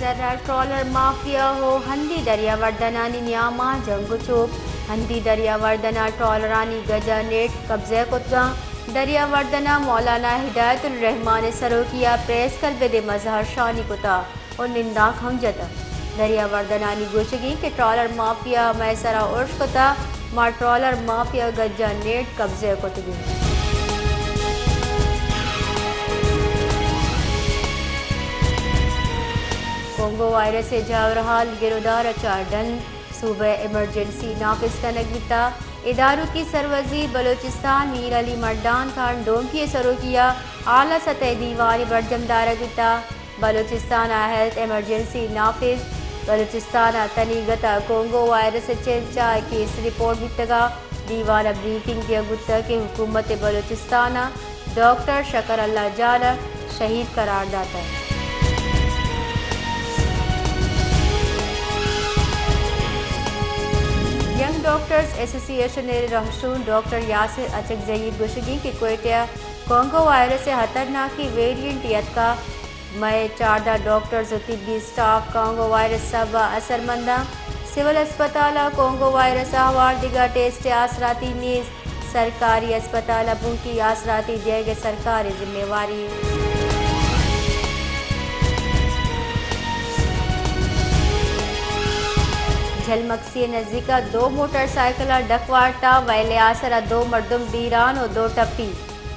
سر ءَ trailer mafia ءُ ہندی دریاوردنانی نیام ءَ جنگ ءُ چوپ۔ ہندی دریاوردن ءَ ٹرالرانی گج ءَ نیٹ قبضہ کتگ اَنت۔ دریاوردن ءَ مولانا ہدایت الرحمان ءِ سروکی ءَ پریس کلب ءِ دیم ءَ زہرشانی کتگ ءُ نندانک ہم جتگ۔ دریاوردنانی گوشگ اِنت کہ ٹرالر مافیا ءَ مئے سر ءَ ارش کتگ، ما ٹرالر مافیا ءِ گج ءَ نیٹ قبضہ کتگ اِنت۔ کونگو وائرس ءِ جاورحال گرودار ءَ چہ ڈن صوبہ ءَ ایمرجنسی نافذ کنگ بیتگ۔ ادارکی سروزیر بلوچستان میر علی مردان خان ڈومکی ءِ سروکی ءَ اعلی سطح ءِ دیوانے برجم دارگ بیتگ۔ بلوچستان ءَ ہیلتھ ایمرجنسی نافذ۔ بلوچستان ءَ تنیگت ءَ کونگو وائرس ءِ چنچا کیس رپورٹ بیتگ اَنت۔ دیوان ءَ بریفنگ دیگ بوتگ کہ حکومت بلوچستان ءَ ڈاکٹر شکر اللہ جان ءَ شہید قرار داتگ۔ ینگ ڈاکٹرز ایسوسی ایشن ءِ رہشون ڈاکٹر یاسر اچکزئی ءِ گوشگ اِنت کہ کوئٹہ ءَ کونگو وائرس ءِ ہترناکیں ویرینٹ یتکگ۔ مئے چاردہ ڈاکٹرز ءُ طبی اسٹاف کونگو وائرس ءِ سبب ءَ اثرمند اَنت۔ سول اسپتال ءَ کونگو وائرس ءَ ہوار دگہ ٹیسٹ ءِ آسراتی نیست۔ سرکاری اسپتال ءَ بنکی آسراتی دیگ ءِ سرکار ءِ ذمہ واری۔ جھل مکسی ءِ نزیک ءَ دو موٹر سائیکلاں ڈک وارتگ، ویل ءِ آسر ءَ دو مردم بیران ءُ دو ٹپی۔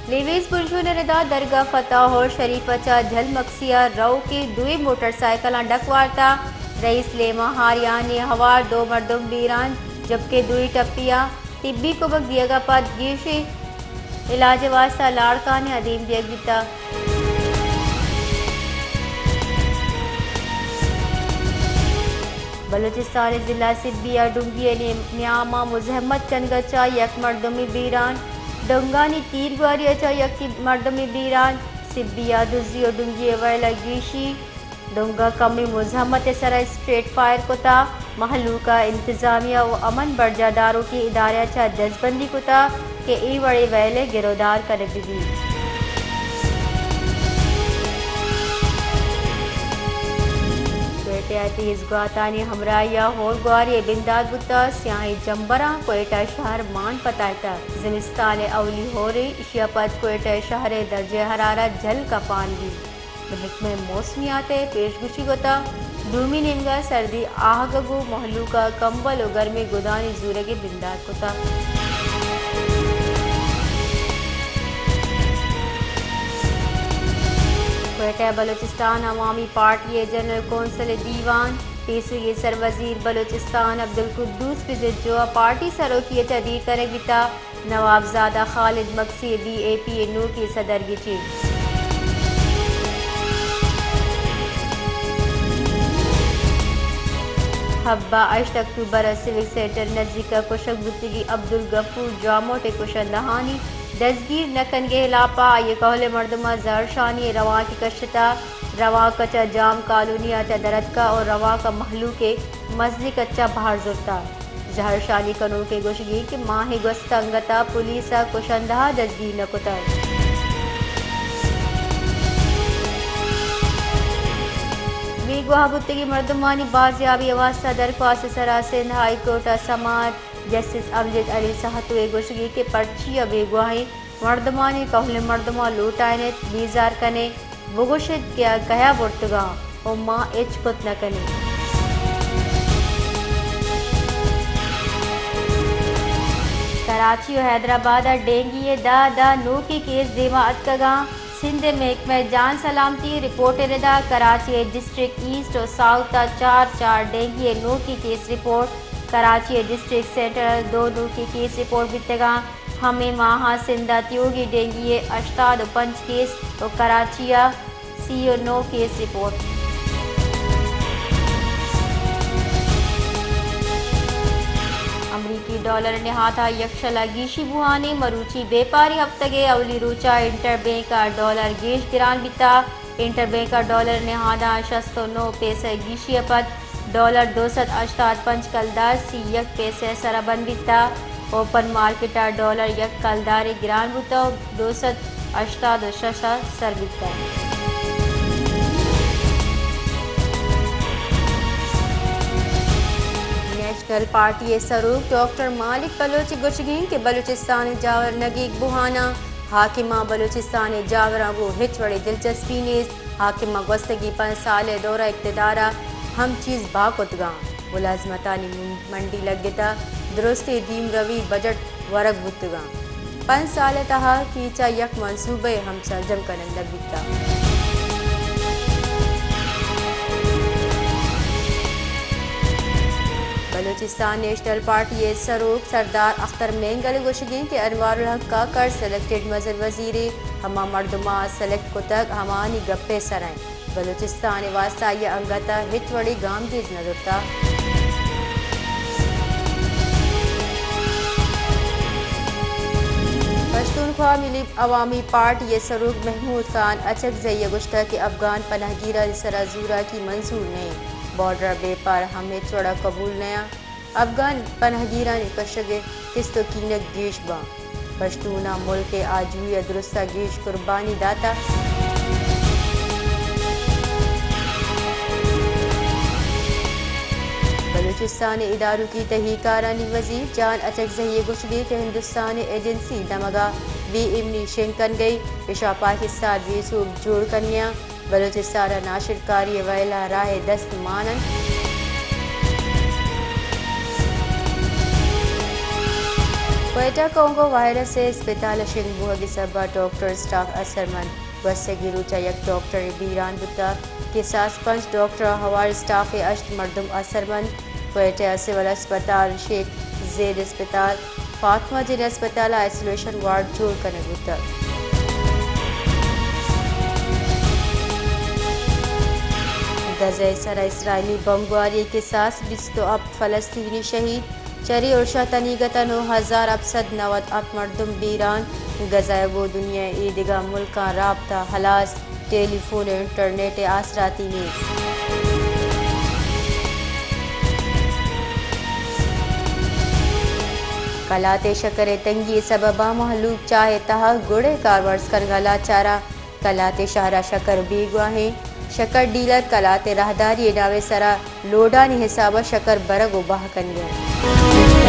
لیویز بنجل ءِ ردا درگاہ فتح ہور شریف ءَ چہ جھل مکسی ءَ روکیں دوئیں موٹر سائیکلاں ڈک وارتگ۔ رئیس لیما ہاریانی ہوار دو مردم بیران، جبکہ دوئیں ٹپی ءَ طبی کمک دیگ ءَ پد گیشیں علاج ءِ واستہ لاڑکانیں ءَ دیم دیگ بیتگ۔ بلوچستان ءِ ضلع سبی ءَ ڈنگی ءِ نیم-، نیام ءَ مزاحمت کنگ ءَ چہ یک مردمے بیران، ڈنگانی تیرگواری ءَ چہ یکے مردمے بیران، سبی ءَ دزی ءُ ڈنگی ءِ ویل ءَ گیشی ڈنگ ءَ کمیں مزاحمت ءِ سرا اسٹریٹ فائر کتگ۔ مہلوک ءَ انتظامیہ ءُ امن برجاہ داروکیں ادارہ ءَ چہ دزبندی کتگ کہ اے وڑیں ویل ءِ گرودار کنگ بہ بیت۔ کوئٹہ ءَ تیز گواتانی ہمراہی ءَ ہورگواری ءِ بندات بوتگ۔ سیاہیں جمبراں کوئٹہ شہر مان پتائتگ۔ زمستان ءِ اولی ہورے، ایشی ءَ پد کوئٹہ شہر ءِ درجہ حرارت جھل کپان بیت۔ محکمہ موسمیات ءَ پیشگوشی کتگ، دومی نیمگ ءَ سردی آہگ ءَ گوں مہلوک ءَ کمبل ءُ گرمیں گدانی زورگ ءِ بندات کتگ۔ کوئٹہ، بلوچستان عوامی پارٹی ءِ جنرل کونسل ءِ دیوان، پیسریگیں سروزیر بلوچستان عبدالقدوس بزنجو ءَ پارٹی سروکی ءَ چہ دیر کنگ بیتگ۔ نوابزادہ خالد مگسی بی اے پی ءِ نوکیں صدر گچین۔ حب ءَ ہشت اکتوبر ءَ سیوک سینٹر نزیک ءَ کشگ بوتگیں عبدالغفور جاموٹ ءِ کشندہانی دزگیر نہ کنگ ءِ ہلاپ ءَ آئی ءِ کہول ءِ مردماں زہرشانی ءِ روانکے کشتگ۔ روانک ءَ چہ جام کالونی ءَ چہ در اتکگ ءُ روانک ءَ مہلوک ءِ مزنیں کچ ءَ بہر زرتگ۔ زہرشانی کنوکیں گوشگ اِنت کہ ماہیں گوست ءَ انگت ءَ پولیس ءَ کشندہ ءَ دزگیر نہ کتگ۔ بیگواہ بوتگیں مردمانی بازیابی ءِ واستہ درخواست ءِ سرا سندھ ہائی کورٹ ءَ سماعت، جسٹس امجد علی سہتو ءِ گوشگ اِنت کہ پرچی ءَ بیگواہیں مردمانی کہولیں مردماں لوٹائینیت، بیزار کنیں، بگوش ایت کہ آ کئے ءَ برتگ اَنت ءُ ما ہچ کت نہ کنیں۔ کراچی ءُ حیدرآباد ءَ ڈینگی ءِ دہ دہ نوکیں کیس دیما اتکگ اَنت۔ سندھ ءِ محکمہ جان سلامتی ءِ رپورٹ ءِ ردا کراچی ءِ ڈسٹرکٹ ایسٹ ءُ ساؤتھ ءَ چار چار ڈینگی ءِ نوکیں کیس رپورٹ، کراچی ءِ ڈسٹرکٹ سینٹر ءَ دو نوکیں کیس رپورٹ بیتگ اَنت۔ ہمے ماہ ءَ سندھ ءَ تیوگیں ڈینگی ءِ ہشتاد ءُ پنچ کیس ءُ کراچی ءَ سی ءُ نو کیس رپورٹ۔ امریکی ڈالر ءِ نہاد ءَ یکشل ءَ گیشی بوھان اِنت۔ مروچی بیپاری ہفتگ ءِ اولی روچ ءَ انٹر بینک ءَ ڈالر گیش گران بیتگ۔ انٹر بینک ءَ ڈالر ءِ نہاد ءَ شست ءُ نو پیسہ گیشی ءَ پد ڈالر دو سد ہشتاد پنچ کلدار سی یک پیسہ ءِ سرا بند بیتگ۔ اوپن مارکیٹ ءَ ڈالر یک کلدارے گران بوتگ ءُ دو سد ہشتاد ءُ شش ءَ سر بیتگ۔ نیشنل پارٹی ءِ سروک ڈاکٹر مالک بلوچ ءِ گوشگ اِنت کہ بلوچستان ءِ جاور نگیگ بوھان اَنت، حاکماں بلوچستان ءِ جاوراں گوں ھچ وڑیں دلچسپی نیست، حاکماں گوستگیں پنچ سال ءِ دور ءَ اقتدار ءَ ھم چیز بھا کتگ اَنت، ملازمتانی منڈی لگتہ، درستیں دیمروی بجٹ ورگ بوتگ اَنت۔ پنچ سال ءِ تہا کیچ ءَ یک منصوبہ ءَ ھم سرجم کنگ نہ بوتگ۔ بلوچستان نیشنل پارٹی ءِ سروک سردار اختر مینگل ءِ گوشگ اِنت کہ انوار الحق کاکڑ سلیکٹڈ مزن وزیرے، ھما مردماں سلیکٹ کتگ، ھماھانی گپ ءِ سر ءَ اِنت۔ بلوچستان ءِ واستہ آئی ءَ انگت ءَ ھچ وڑیں گامگیج نہ زرتگ۔ پشتونخوا ملی عوامی پارٹی ءِ سروک محمود خان اچکزئی ءَ گوشتگ کہ افغان پناہ گیرانی سر ءَ زوراکی منظور نہ اِنت، بارڈر ءِ بیپار ھم ھچ وڑ ءَ قبول نہ اِنت۔ افغان پناہ گیرانی کشگ ءِ کست ءُ کینگ گیش باں۔ پشتوناں ملک ءِ آجوئی ءَ درستاں گیش قربانی داتہ۔ بلوچستان ءِ ادارکی تہی کارانی وزیر جان اچکزئی ءِ گوشگ اِنت کہ ھندوستان ءِ ایجنسی دمگ ءَ بے ایمنی شنگ کنگ ءَ اِنت، ایشاں پاکستان بے سوب جوڑ کنگ ءَ اِنت۔ بلوچستان ءَ ناشرکاری ءِ وئیل ءَ راہ ءِ دست مان اِنت۔ کوئٹہ کونگو وائرس ءِ اسپتال ءِ شنگ بوھگ ءِ سبب ءَ ڈاکٹر اسٹاف اثرمند، گوستگیں روچ ءَ یک ڈاکٹرے بیران بوتگ، کساس پنچ ڈاکٹر ءُ ھوار اسٹاف ءِ ھشت مردم اثرمند۔ کوئٹہ ءِ سول اسپتال، شیخ زید اسپتال، فاطمہ جنین اسپتال ءَ آئسولیشن وارڈ جوڑ کنگ بوتگ۔ غزہ ءِ سر ءَ اسرائیلی بمبگواری ءِ کساس، بیست ءُ ھپت فلسطینی شھید، چرے ارش ءَ تنیگت ءَ نو ھزار ھپت سد نود ءُ ھپت مردم بیران۔ غزہ ءَ گوں دنیا ءِ اے دگہ ملکاں رابطہ ھلاس، ٹیلی فون ءُ انٹرنیٹ ءِ آسراتی نیست۔ کلات ءِ شکر ءِ تنگی ءِ سبب ءَ مھلوک چاہ ءِ تہ ءَ گڑ ءِ کارمرز کنگ ءَ لاچار اَنت۔ کلات ءِ شھر ءَ شکر بیگواہ اِنت۔ شکر ڈیلر کلات ءِ راھداری ءِ نام ءِ سر ءَ لوڈانی ھساب ءَ شکر برگ ءُ بھا کنگ ءَ اَنت۔